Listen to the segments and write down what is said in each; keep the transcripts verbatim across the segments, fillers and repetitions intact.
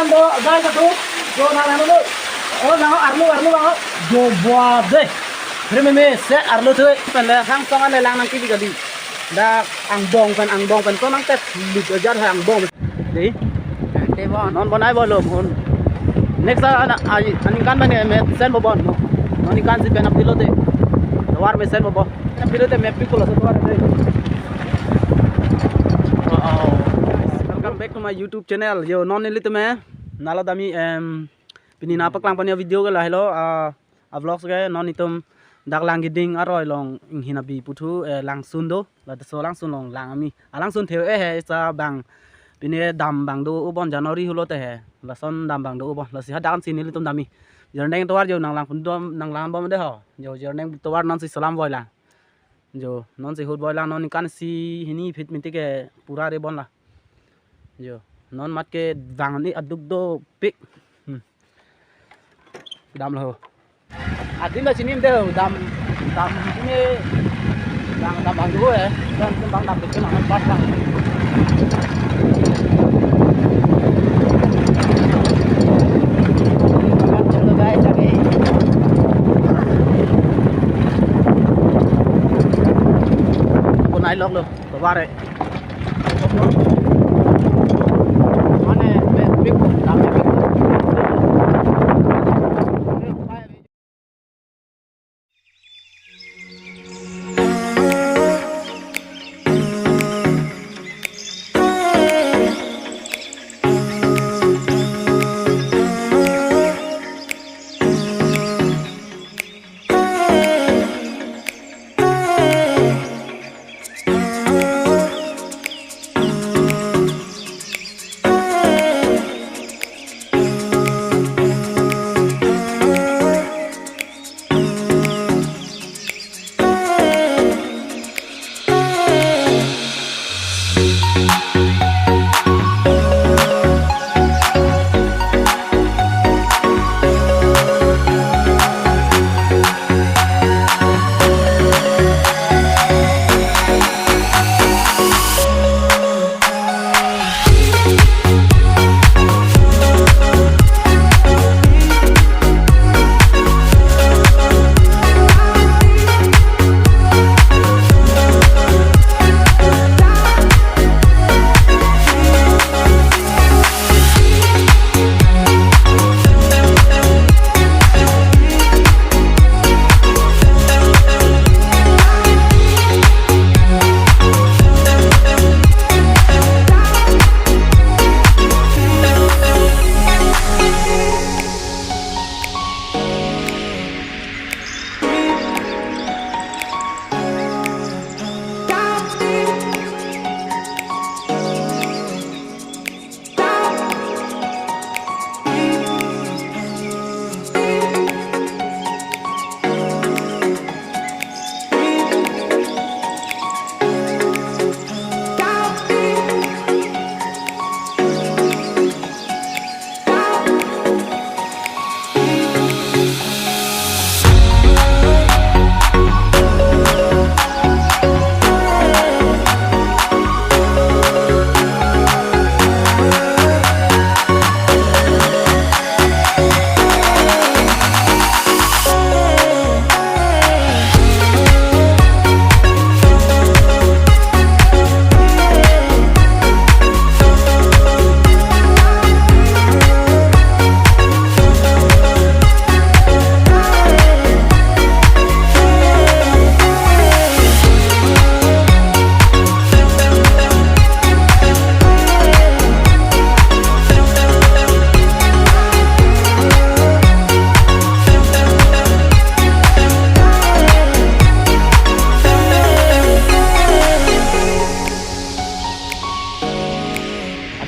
Ando, guys, aku. Jo, nang, nang, nang. Oh, nang, arlo, arlo, nang. Jo, buat deh. Bre meme, set arlo tuh. Pen le, hang song ale lang nang kibi kali. Dak angbong pen, angbong pen, ko nang tet lut ajar hai angbong. Dei. Te bon. Non bonai bolo, bon. Next a, a, a, aningkan pen, eh, met sen bo bon. Non aningkan si pen apilo te. Tovar me sen bo bon. Pen apilo te, map pi kulo tovar te. Wow. Welcome back to my YouTube channel. Jo, non nelitum eh. Nala dami, em, pini nangpaklang pon a-video ke lahelo, ah, a-vlogs ke non itum dak Langkiding aroi along inghin abi puthu, eh, langsun do, laso langsun along lang ami. Alangsun theu eh he sa bang pini dam bang do ubon January hulo te he. Lason dam bang do ubon. Lasi hadak si nelitum dami. Jerneng tovar jo nang lang pon dom, nang lang bom de ho. Jo jerneng tovar non si selam voi lang. Jo, non si hut voi lang non kan si hini feet miti ke pura re bon la. Jo, non mat ke bang ni aduk dopik. Hmm. Dam lo. Adim la chinim de ho, dam, dam ini bang dam bang dulu eh. Dan kembang dam itu nang pas bang. Guys, tapi Ako nailok lo, tovar eh. Mane, me, pik, dam, pik.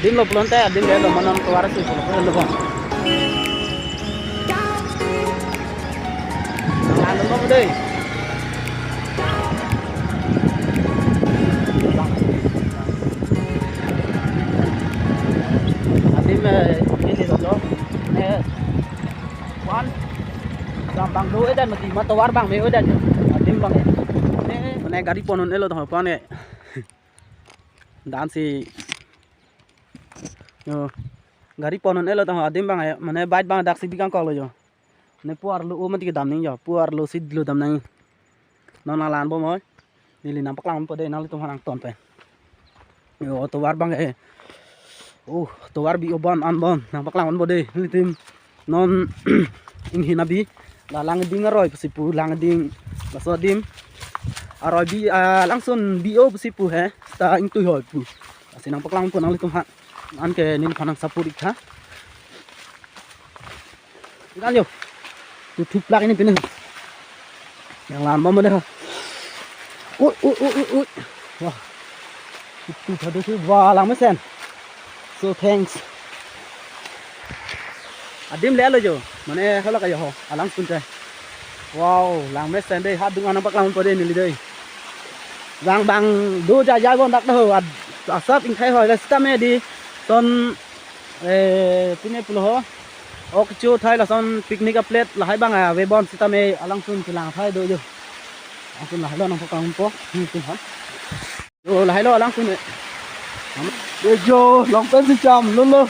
Adim lo pulote, adim le lo, manon tovar si pulo pulo lo bang. Nang lo bang dei. Adim, eh, ini lo. Eh, wan. Bang, bang do edan mati, ma tovar bang me edan. Adim bang. Eh, mane gari pon un-elo to pan eh. Dan si. Yo. Gari pon un-elo tangho, adim abang, eh, mane bike abang daksi bikang kok lo jo. Ne pu arlo o mati kedam nangji jo, pu arlo si lo dam nangji. Non alan bom oi. Neli nangpaklang ponpo dei, nanglitum aphan nangton pen. Yo, tovar abang, eh. Oh, tovar bi-o bon, an bon, nangpaklang ponpo dei. Nelitum non inghin abi. La Langding aroi pusi pu, Langding. Laso adim aroi bi, ah, langsun bi-o pusi pu he. Seta ingtuihoi pu. Lasi nangpaklang ponpo nanglitum aphan. Anke neliphan nang-support ik tha. Ikan yo. Tu thuplak ini pine. Nanglang bom dei ha. Ui, ui, ui, ui, ui. Wah. Itu tadi sih, wah, langmesen. So, thanks. Adim le-lo jo. Mane hala kayo ho. Alangsun te. Wow, langmesen dei. Hadak nangpaklang ponpo dei neli dei. Bang bang do jajai bon dak do. Ad-, asap ingthai hoi le sitame dei. Son, eh, pine pulo ho. Ok chu thai lason picnic a-plate lahai abang ave bon sitame alangsun chelang thai do jo. Alangsun lahai lo nangpaklang ponpo. Nelitum aphan. Yo, lahai lo alangsun e. Yo, jo, long pant si cham, lo, lo.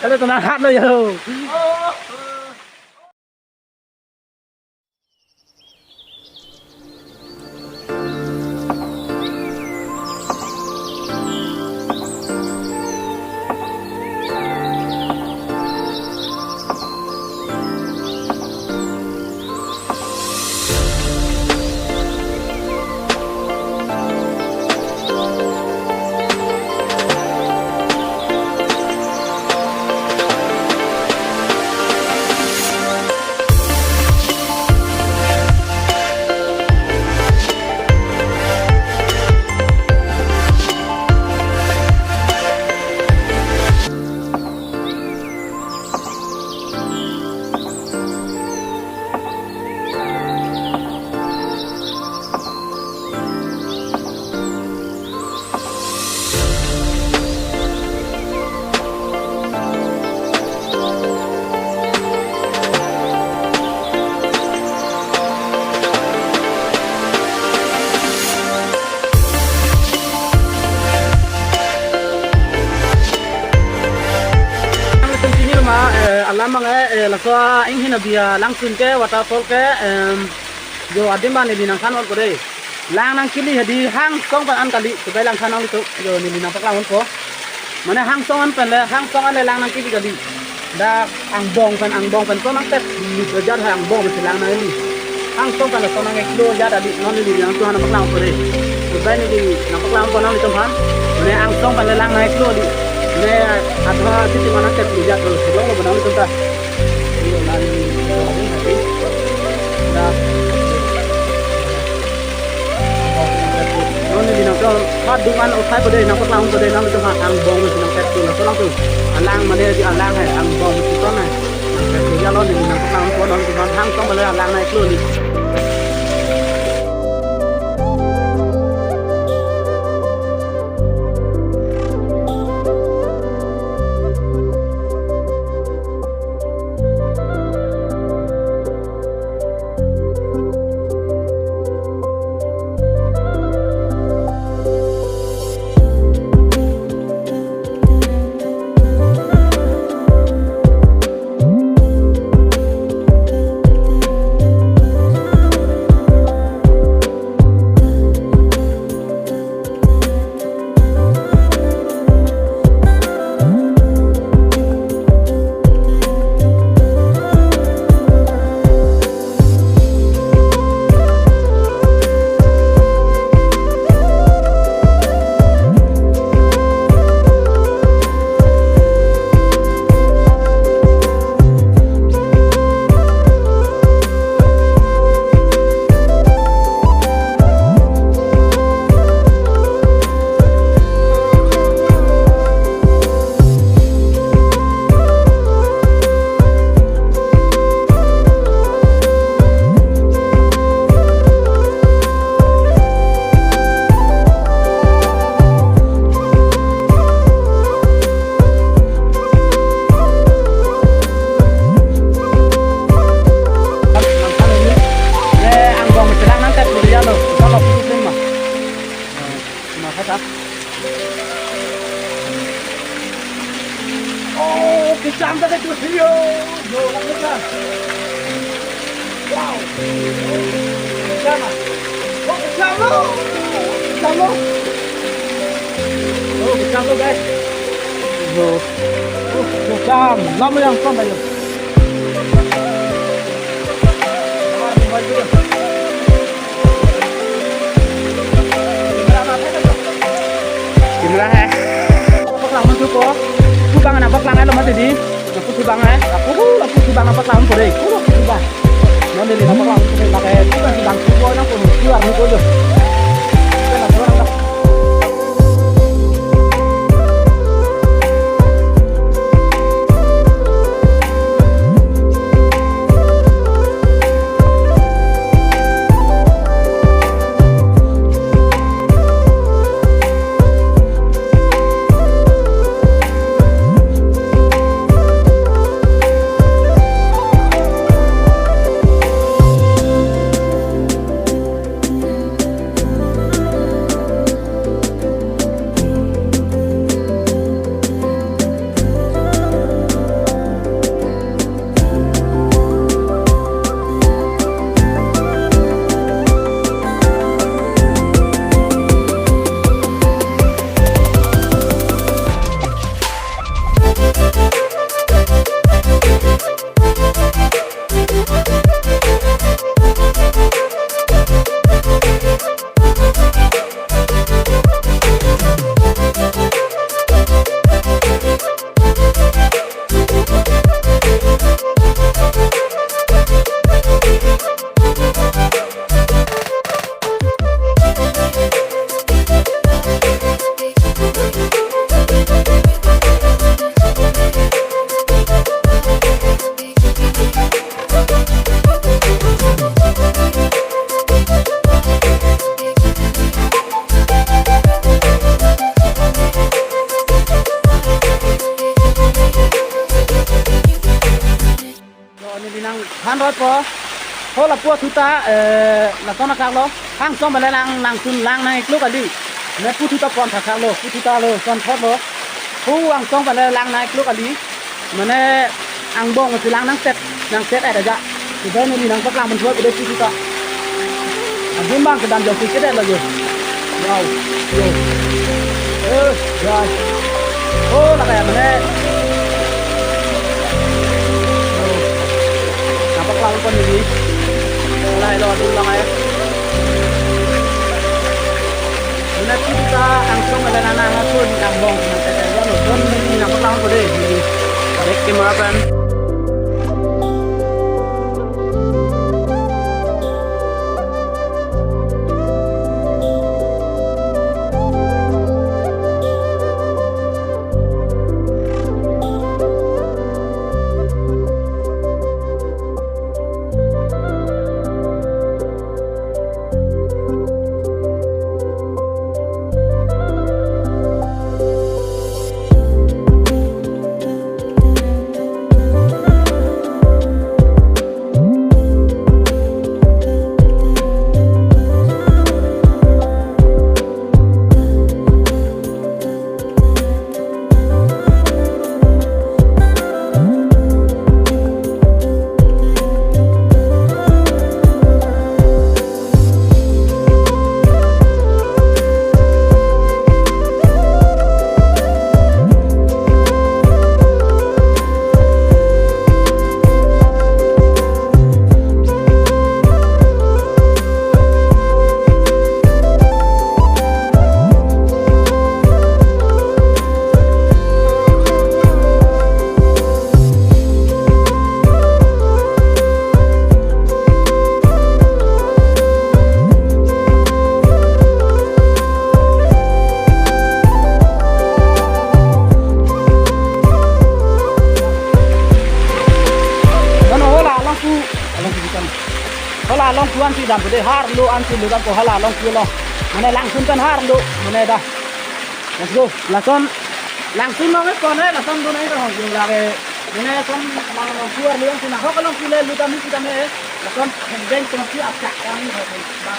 Hello, tona hat lo, yo. Pini ma, eh, alam abang, eh, eh, laso inghin abi alangsun ke, waterfall ke, em, jo adim abang neli nangthan ponpo dei. Lang nangkele hadi hangsong pen an kali, subai langthan nanglitum, jo neli nangpaklang ponpo. Mane hangsong an pen le, hangsong an le lang nangkele kali. Dak angbong pen, angbong pen, to nangtep, ni to jat ha angbong pen si lang nangkele. Hangsong pen le to nang-iklo jat adi, non neli nangtum aphan nangpaklang ponpo dei. Subai neli nangpaklang ponpo nanglitum aphan. Mane hangsong pen le lang nang-iklo adi. Mane adha titi ma nangtep lo jat lo, si long lo nanglitum ta. Yo, lang neli, yo, neli, neli. Dak. Non neli nangtum hadak an othai ponpo dei, nangpaklang ponpo dei, nanglitum aphan angbong si nangtep tu, laso alangtum. Alang mane di alang hai, angbong si ton hai. Nangtep tu jalo neli nangpaklang ponpo nanglitum aphan, hangsong pen le lang nang-iklo neli. Jam ta tu sih yo. Yo, apa jam? Wow. Jam ah. Oh, jam lo. Jam lo. Oh, jam lo, guys. Yo. Oh, yo, jam. Lama yang sama yo. Camera hai. Paklang mun thupo. Thu bang nangpaklang lo mati di. Lapu thu bang hai. Lapu, lapu thu bang nangpaklang po dei. Lapu thu bang. Non dei nangpaklang po dei. Pakai thu bang, thu bang thu bang nang pun keluar ni ko jo. Neli nangthan roi po. Ho lapu thu ta, eh, lason akak lo. Hang song bale lang, lang sun lang nang iklo kali. Ne pu thu ta pon thakthak lo, pu thu ta lo, son thot lo. Pu hang song bale lang nang iklo kali. Mane angbong si lang nangset, nangset et aja. Sudah neli nangpaklang mun thupo dei pu thu ta. Ahin bang kedam jok si kedet lo jo. Wow. Yo. Eh, guys. Oh, la kaya mane. Oh. Nangpaklang pon neli. Wala lo dun lang ai. Mane pu thu ta angsong ala nana ha sun angbong nang tete ya lo. Don neli nangpaklang pon dei. Back camera pen. Mane hala along pu, along pu kan. Hala along pu ansi dampo dei, harlo ansi lo dampo hala along pu lo. Mane langsun kan harlo, mane dah. Let's go. Lason langsun lo nge pon eh, lason do nai ka hong lage. Mane lason lang along pu arlo ansi nang hok along pu le lo dam si dam eh. Lason hendeng pon si apchak kami ho. Ba,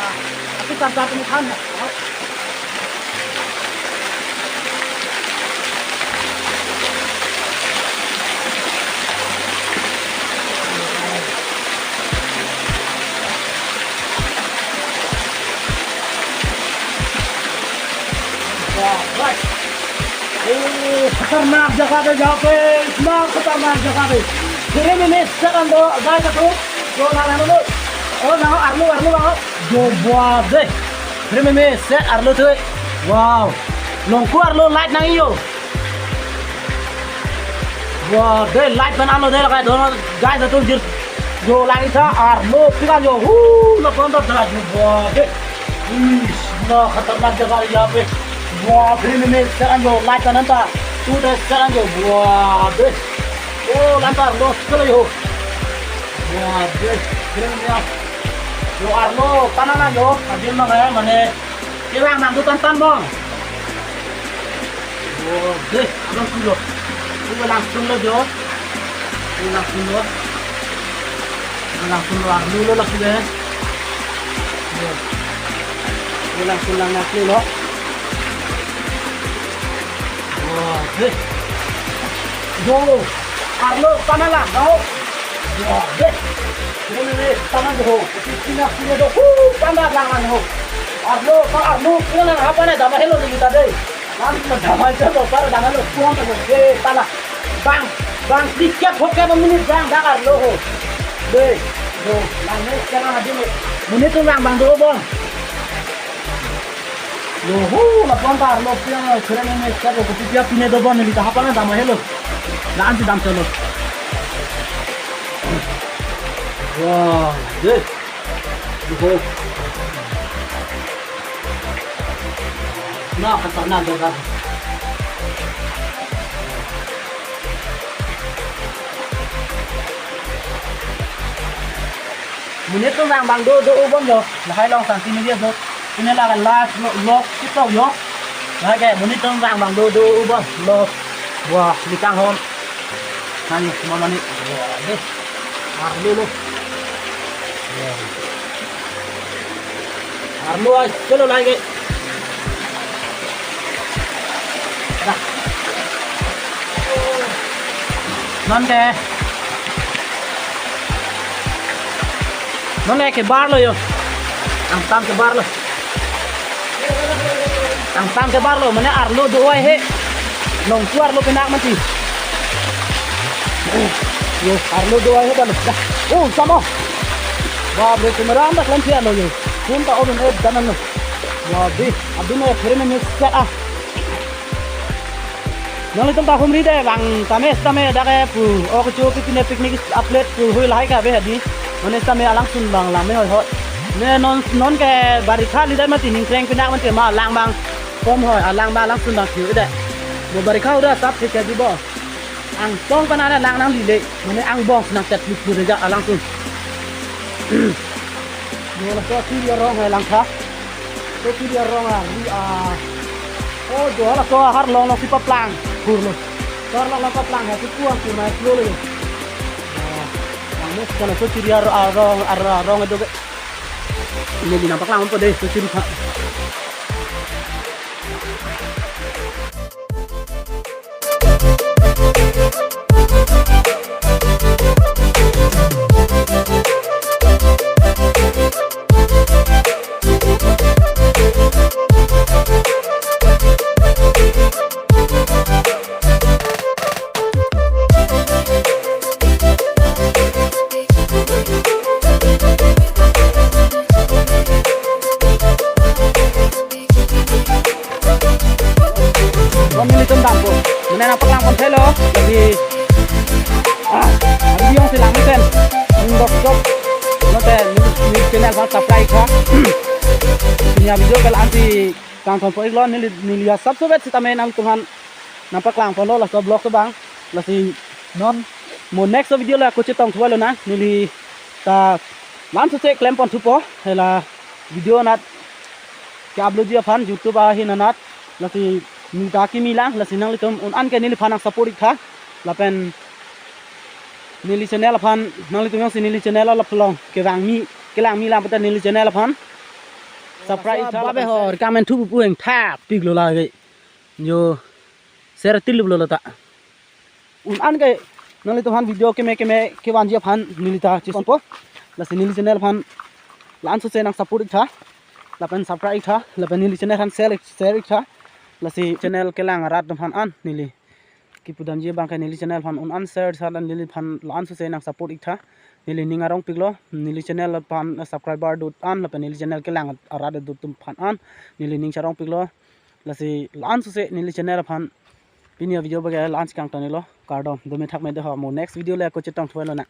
aku sar sar pun kan. Khatarnak jaga dei jape, na khatarnak jaga dei. Khere meme set an do, guys, atum. Yo, na, na, na, na. Oh, na, arlo, arlo, na. Yo, buat dei. Khere meme set arlo tu. Wow. Longku arlo light nang yo. Buat dei, light pen arlo dei lakai dono, guys, atum jir. Yo, lagi sa arlo pikan yo. Hu, na pon ta dei, yo, buat dei. Ish, na khatarnak jaga yape. Wah, khere meme set an yo, light kan anta. Tu dei set an yo, wah, dei. Oh, lantar los kelo yo. Wah, dei, khere meme ya. Yo, arlo, tanana yo, adil mana ya, mane. Kevang nang tu tan tan bong. Oh, dei, abang kulo. Tu langsung lo jo. Tu langsung lo. Tu langsung lo, arlo lo lagi dei. Yo. Tu langsung lang nak lo. Oh, dei. Yo. Arlo, tanala, no. Yo, dei. Ini, ini, tanah ho. Sini, sini, ho. Hu, tanah lang, lang, ho. Arlo, ta arlo, kena apa na, dama helo ni kita dei. Lam, dama itu, para dama lo, pulang ke, eh, tanah. Bang, bang, tiket ho ke, minit bang, bang arlo ho. Dei, do, lang ni, sekarang aja ni. Minit tu bang, bang do, bang. Yo, hu, lapu-an ta arlo piang, keren ini, siap, kopi piang, pine dobon, neli ta hapan dam helo. Lahan si dam solo. Wah, dei. Yo. Na, khatarnak jaga. Monit atum vang vang do do ubon yo. Lahai long sang sini dia do. Sini la kan la lo lo kita yo. Lahai ke monit atum vang vang do do ubon lo. Wah, likang hon. Nani semua mani. Wah, dei. Arlo lo. Wah. Arlo ai selo lagi. Dah. Non ke. Non ke bar lo yo. Angtan ke bar lo. Angtan ke bar lo, mane arlo do-oi he. Longku arlo penak mati. Yo, arlo do-oi he dah lo. Dah. Oh, sama. Babre, camera anda kalian sian lo yo. Kun ta odun eh danan lo. Wah, dei, adun eh khere meme set ah. Nanglitum ta humri dei, vang tame tame dak ke pu, ok chu pi pine picnic upload pu hui lahai ka be hadi. Mane tame alangsun bang lang me hoi hoi. Ne non, non ke barikha lider mati ningkreng pinak mati ma lang bang. Kom hoi, alang bang alangsun bang thiu dei. Bo barikha udah sap ke jadi bo. Angtong panana lang nang lile. Mane angbong nang tet lik lik ja alangsun. Yo, laso siri arong hai langtha. Laso siri arong ah, ri ah. Oh, jo laso ahar long long si paplang. Pur lo. Ahar long long paplang hai, si kuang pur nai pur lo. Ah, yang mes kana laso siri ar-, arong, ar-, arong itu ke. Ini di nampak lang po dei, laso siri pa. Om nelitum dampo. Mane nangpaklang pon thelo. Jadi, ah, video si lang mesen. Nung dok dok. Note, neli, neli channel aphan subscribe tha. Punya video ke la-an si kangthon po iklo, neli, neli ya subscribe sitame nangtum aphan nangpaklang ponlo laso vlog abang. Lasi non mo next video la kachetong thulo na, neli ta lam sose klem pon thupo, hela video anat ke-upload ji aphan YouTube ahin anat, lasi neli ta kimi lang, lasi nanglitum un-an ke neliphan nang support ik tha, lapen neli channel aphan, nanglitum jongsi neli channel along kevangmi, kelangmi lang pute neli channel aphan subscribe tha. Babe ho, comment thu pu heng thap pik lo lagi. Jo, share til lo ta. Un-an ke nanglitum aphan video keme keme kevan ji aphan neli ta chesongpo. Lasi neli channel aphan la-an sose nang support ik tha. Lapen subscribe ik tha. Lapen neli channel aphan share, share ik tha. Lasi channel kelang arat atum aphan an neli Kipudamji abang ke neli channel aphan un-an share sat an neliphan la-an suse nang support ik tha. Neli ning arong piklo, neli channel aphan subscriber dut an lapen neli channel kelang arat dut atum aphan an neli ning charong piklo. Lasi la-an suse neli channel aphan pini a-video bage la-an si kangton-iklo. Kardom, dome thakme de ho, mo next video le ako chetong thuai lonang.